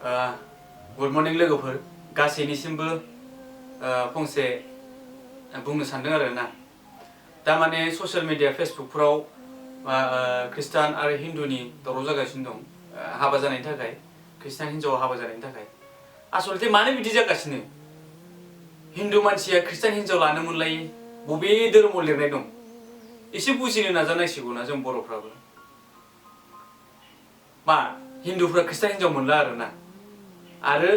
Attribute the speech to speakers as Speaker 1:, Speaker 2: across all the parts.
Speaker 1: good morning लोगोफोर गासैनिसिमबो फंसे बुंनो सानदों आरो ना दा माने ससियेल मिडिया फेसबुकफोराव ख्रिस्टान आरो हिन्दुनि दावराव जागासिनो दं हाबा जानायनि थाखाय ख्रिस्टान हिन्जावा हाबा जानायनि थाखाय आसलथे मानो बिदि जागासिनो हिन्दु मानसिया ख्रिस्टान हिन्जाव लानो मोनलायै बबे धोरोमाव लिरनाय दं एसे बुजिनो नाजानांसिगौ ना जों बर'फ्राबो मा हिन्दुफ्रा ख्रिस्टान हिन्जाव मोनला आरो ना आरो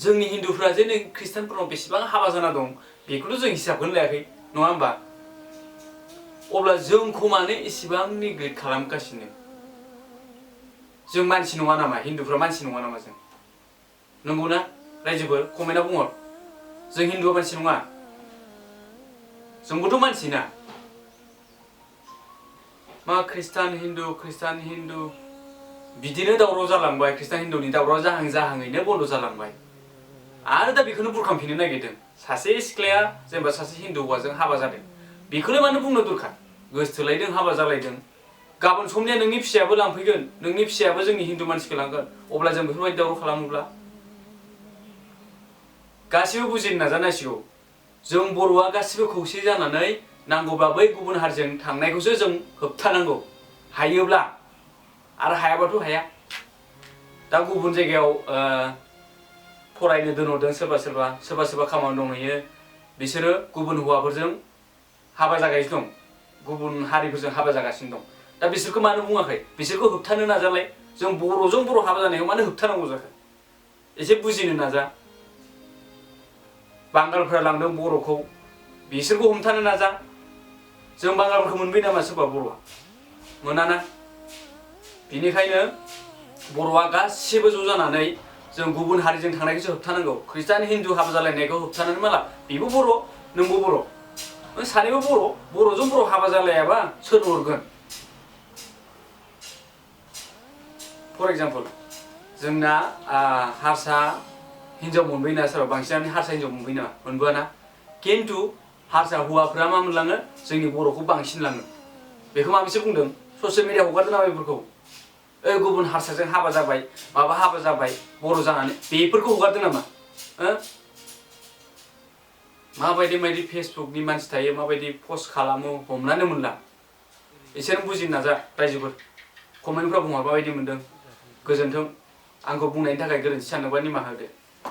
Speaker 1: जोंनि हिन्दुफ्रा जे ख्रिस्टानफोरनाव बेसेबां हाबा जाना दं बेखौथ' जों हिसाबखौनो लायाखै नङा होमबा अब्ला जोंखौ मानो इसेबां निग्लेक्ट खालामगासिनो जों मानसि नङा नामा हिन्दुफ्रा मानसि नङा नामा जों नंगौना रायजोफोर कमेन्टआव बुंहर जों हिन्दुआ मानसि नङा जोंबोथ' मानसि ना मा ख्रिस्टान हिन्दु बिदिनो दावराव जालांबाय ख्रिस्टान हिन्दुनि दावराव जाहाङैनो बन्द जालांबाय आरो दा बेखौनो बुरखांफिननो नागिरदों सासे सिख्लाया जेनेबा सासे हिन्दु हौवाजों हाबा जादों बेखौनो मानो बुंनो दरखार गोसथोलायदों हाबा जालायदों गाबोन समनिया नोंनि फिसायाबो लांफैगोन नोंनि फिसायाबो जोंनि हिन्दु मानसिखौ लांगोन अब्ला जों बेफोरबायदि दावराव खालामोब्ला गासिबो बुजिनो नाजानांसिगौ जों बर'आ गासिबो खौसे जानानै नांगौबा बै गुबुन हारिजों थांनायखौसो जों होबथानांगौ हायोब्ला आरो हायाबाथ' हाया दा गुबुन जायगायाव फरायनो दोनहरदों सोरबा खामानि दंहैयो बिसोरो गुबुन हौवाफोरजों हाबा जागासिनो दं गुबुन हारिफोरजों हाबा जागासिनो दं दा बिसोरखौ मानो बुङाखै बिसोरखौ होबथानो नाजालाय जों बर'जों बर' हाबा जानायखौ मानो होबथानांगौ जाखो एसे बुजिनो नाजा बांगालफोरा लांदों बर'खौ बिसोरखौ हमथानो नाजा जों बांगालफोरखौ मोनबाय नामा सोरबा बर'आ मोनाना बेनिखायनो बर'आ गासिबो ज' जानानै जों गुबुन हारिजों थांनायखौसो होबथानांगौ ख्रिस्टान हिन्दु हाबा जालायनायखौ होबथानानै माला बेबो बर' नोंबो बर' सानैबो बर'जों बर' हाबा जालायाबा सोर हरगोन फर एग्जाम्पल जोंना हारसा हिन्जाव मोनबोयो ना सोरबा बांसिनानो हारसा हिन्जाव मोनबोयो नामा मोनबोआ ना खिन्थु हारसा हौवाफ्रा मा मोनलाङो जोंनि बर'खौ बांसिन लाङो बेखौ माबेसो बुंदों ससियेल मिडिया हगारदों ना बेफोरखौ गुबुन हारसाजों हाबा जाबाय माबा हाबा जाबाय बर' जानानै बेफोरखौ हगारदों नामा माबायदि फेसबुकनि मानसि थायो माबायदि पस्ट खालामो हमनानै मोनला एसेनो बुजिनो नाजा रायजोफोर कमेन्टफ्राव बुंहर माबायदि मोनदों गोजोन्थों आंखौ बुंनायनि थाखाय गोरोन्थि सानोबा निमाहा होदो